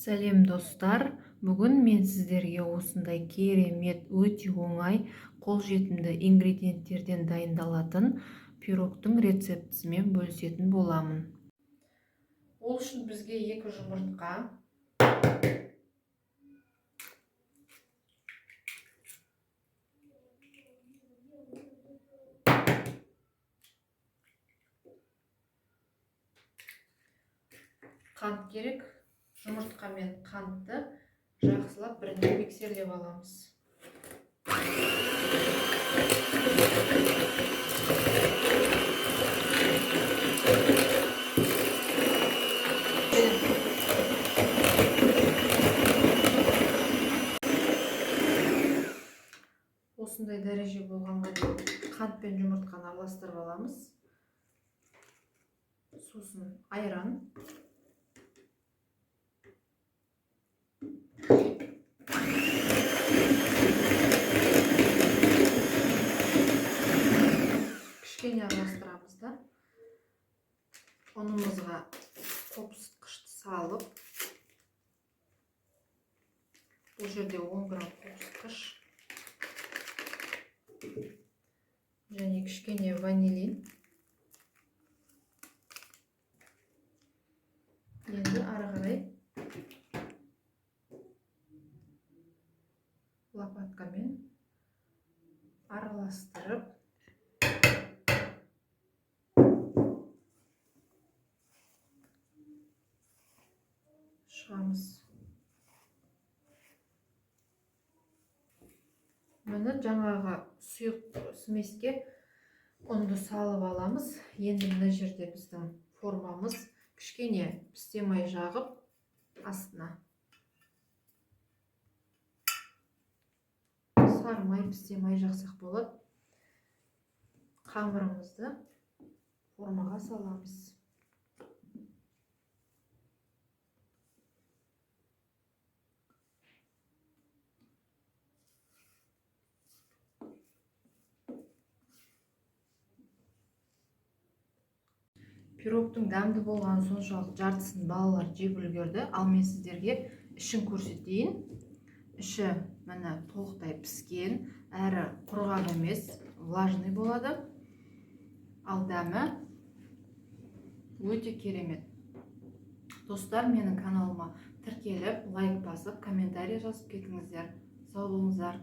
Сәлем, достар! Бүгін мен сіздерге осындай керемет, өте оңай, қолжетімді ингредиенттерден дайындалатын пирогтың рецептісімен бөлісетін боламын. Ол үшін бізге 2 жұмыртқа, 2 қант керек. Жұмыртқа мен қантты жақсылап бірінші миксерлеп аламыз. Осындай дәреже болғанға дейін қант пен жұмыртқаны араластырып аламыз. Сосын айран, кішкене араластырамыз да, ұнымызға қопсытқышты салып, бұл жерде 10 грамм қопсытқыш және кішкене ванилин. Енді ары қарай лопаткамен араластырып, шығамыз. Міне, жаңағы сұйық смеске ұнды салып аламыз. Енді мына жерде біздің формамыз, кішкене пісте май жағып, астына сары май, пісте май жақсақ болады. Қамырымызды формаға саламыз. Пирогтың дәмді болғаны соншалық, жартысын балалар жеп үлгерді. Ал мен сіздерге ішін көрсетейін. Іші, міне, толықтай піскен, әрі құрғақ емес, влажный болады. Ал дәмі өте керемет. Достар, менің каналыма тіркеліп, лайк басып, комментарий жазып кетіңіздер. Сау болыңыздар.